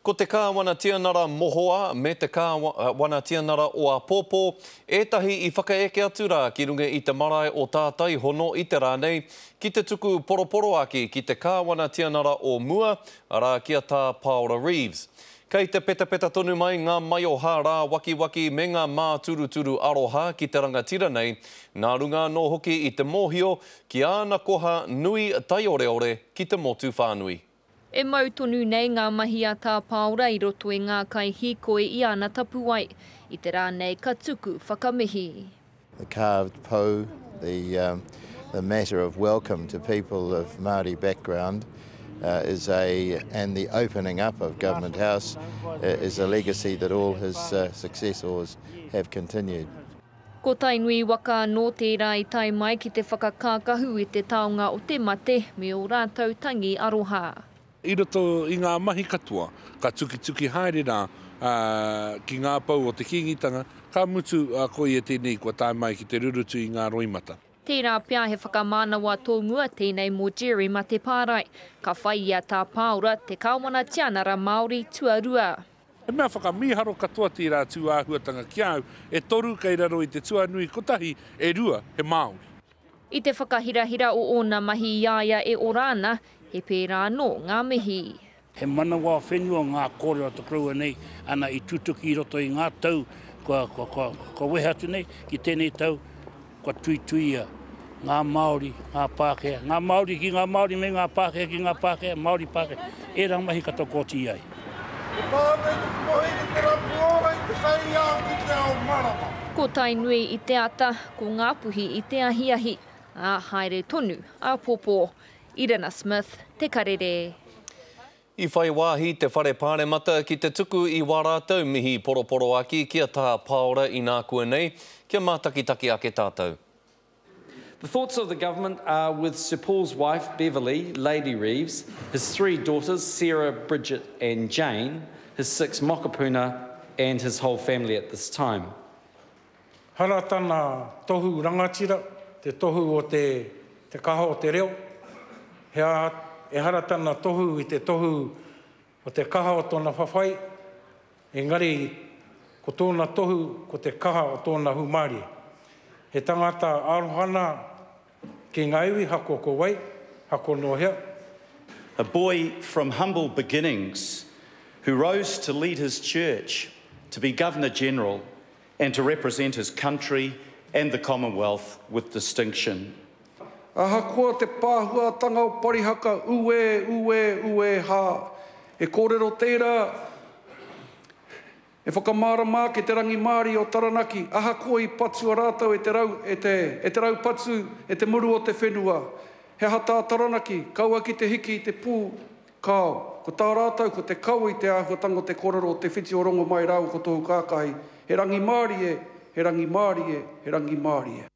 Ko te Kāwana Tianara mohoa me te Kāwana Tianara o āpōpō ētahi i whakaeke atu rā ki runga i te marae o Tātaihono i te rā nei ki te tuku poroporoaki ki te Kāwana Tianara o mua, arā ki a Tā Pāora Reeves. Kei te petapeta tonu mai ngā maioha rāwakiwaki me ngā māturuturu aroha ki te rangatira nei, nā runga anō hoki i te mōhio ki āna koha nui taioreore ki te motu whānui. E mau tonu nei ngā mahi a Tā Pāora i roto i ngā kaihīkoi i ana tapuwae. I te rā nei ka tuku whakamihi. The carved pou, the the matter of welcome to people of Māori background is a and the opening up of Government House is a legacy that all his successors have continued. Ko Tainui waka anō tērā i tae mai ki te whakakākahu i te taonga o te mate me ō rātou tangi aroha. I roto i ngā mahi katoa, ka tukituki haere rā ki ngā pou o te Kīngitanga, ka mutu ko ia tēnei kua tae mai ki te rurutu i ngā roimata. Tērā pea he whakamānawa tōmua tēnei mō Jerry Matepārae, ka whai i a Tā Pāora, te Kāwana Tianara Māori tuarua. He mea whakamīharo katoa tērā tū āhuatanga ki a au, e toru kei raro i te tuanui kotahi, e rua he Māori. I te whakahirahira o ōna mahi i a ia e ora ana, he pērā anō ngā mihi. He manawa whenua ngā kōrero a te koroua nei, ana i tutuki i roto i ngā tau kua, kua, kua, kua wehe atu nei ki tēnei tau, Kua tuituia ngā Māori, ngā Pākehā, ngā Māori ki ngā Māori me ngā Pākehā ki ngā Pākehā, Māori Pākehā, ērā mahi katoa kua oti ai. Ko tāna i te pohiri te rapu ora i te taiao ki te ao marama. Ko Tainui i te ata, ko Ngāpuhi i te ahiahi, ā, haere tonu āpōpō. Irina Smith, Te Karere. I whai wāhi te Whare Pāremata ki te tuku i wā rātou mihi poroporoaki ki a Tā Paora inākuanei, kia mātakitaki ake tātou. The thoughts of the government are with Sir Paul's wife, Beverley, Lady Reeves, his three daughters, Sarah, Bridget and Jane, his six mokopuna and his whole family at this time. Hara tana tohu rangatira, te tohu o te te kaha o te reo, he aha, ehara tana tohu i te tohu o te kaha o tona whawhai, engari ko tōna tohu ko te kaha o tōna hūmārie. He tangata arohana ki ngā iwi hako ko wai, hako nō hea. A boy from humble beginnings who rose to lead his church, to be Governor-General and to represent his country and the Commonwealth with distinction. Ahakoa te pāhuatanga o Parihaka, uē, uē, uē, hā. He kōrero tērā e whakamārama ake te rangimārie o Taranaki, ahakoa i patua rātou e te rau, e te, e te raupatu, e te muru o te whenua. He aha tā Taranaki, kaua ki te hiki i te pū, Kāo, ko tā rātou ko te kawe i te āhuatanga o te korero o Te Whiti o Rongomai rāua ko Tohu Kākahi, he rangimārie, he rangimārie, he rangimārie.